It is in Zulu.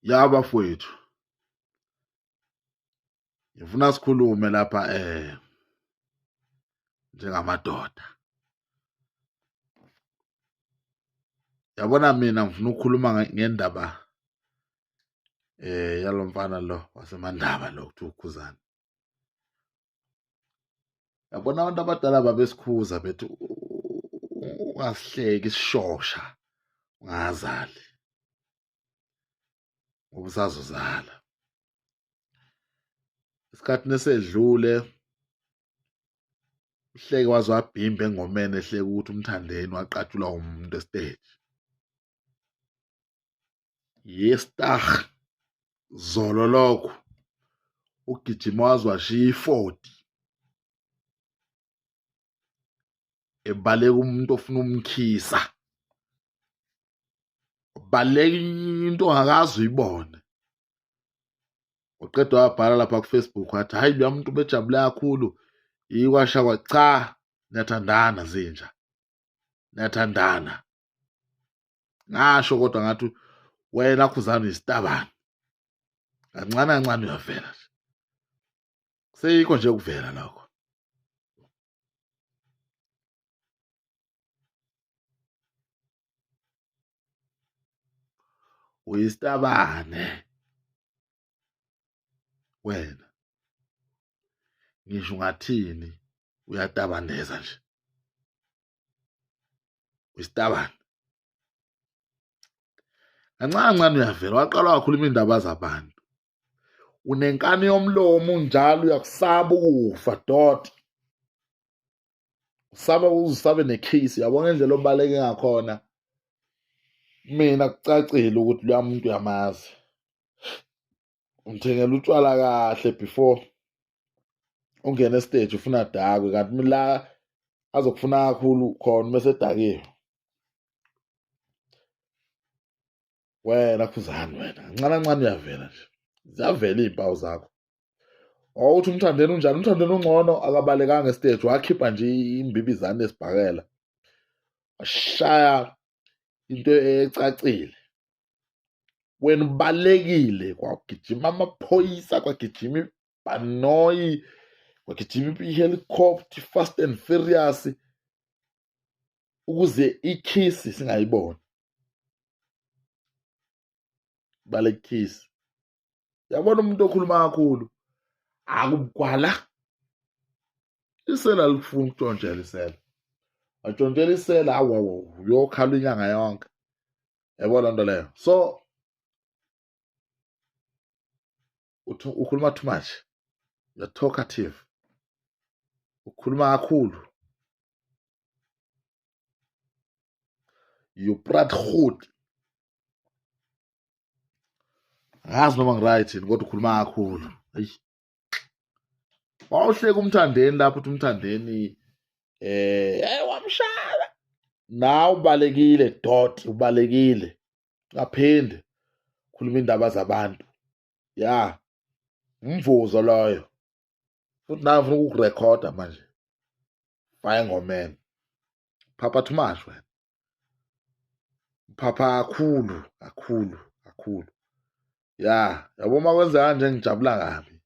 Ya bafowethu, ngifuna sikhulume lapha njengamadoda. Yabona mina ngifuna ukukhuluma ngendaba yalo mfana lo waseMandaba lo kuthiwa uKhuzani. Yabona abantu abadala babesikhuza bethi ungasihleki isishosha ungazali ngoba usazozala. Esikhathini esedlule uhleke waze wabhimba engomeni ehleka ukuthi uMthandeni waqatshulwa umuntu esiteji. Yestah zolo lokho ugijima waze washiya i-40 ebaleka umuntu ofuna umkhisa, baleka into ongakaze uyibone. Uqeda wabhala lapha ku-Facebook wathi hhayi loya muntu ubejabule kakhulu yikwasha kwa cha, niyathandana zinja, niyathandana. Ngasho kodwa ngathi wena Khuzani uyisitabane, kancane kancane uyavela nje, seyikho nje ukuvela lokho. Uyisitabane wena, ngisho ungathini uyatabaneza nje, uyisitabane. Kancane kancane uyavela, waqala wakhuluma indaba zabantu, unenkani yomlomo unjalo, uyakusaba ukufa dot, usaba uzabe nekhisi. Yabona indlela obaleke ngakhona, mina kucacile ukuthi loya muntu uyamazi, umthengela utshwala kahle before ungene estage, ufuna dakwe, kanti la azokufuna kakhulu khona uma esedakiwe. Wena Khuzani wena, kancane kancane uyavela nje, ziyavela iy'mpawu zakho. Wawuthi uMthandeni unjani? UMthandeni ungcono, akabalekanga estage, wakhipha nje imbibizane esibhakela, washaya into ecacile. Wena ubalekile, kwagijima amaphoyisa, kwagijima ibhanoyi, kwagijima i-helicopter, Fast and Furious, ukuze ikhisi singayiboni. Balekisi. Yabona umuntu okhuluma kakhulu akubugwala, isela likufuna ukutshontshela isela, watshontshela isela, awu uyokhala inyanga yonke. Yabona loo nto leyo. So ukhuluma too much, you're talkative, ukhuluma kakhulu, you praat goed. Angazi noma ngiright yini, kodwa ukhuluma kakhulu. Ayi, wawuhleka uMthandeni lapho uthi uMthandeni wamshaya, nawe ubalekile dot, ubalekile, ngaphinde khuluma indaba zabantu. Ya umvuzo loyo, futhi nawe ufuna ukukurekhoda manje, fire ngomeni, phapha too much wena, phapha kakhulu kakhulu kakhulu. Ya yabo uma kwenzeka kanje ngijabula kabi.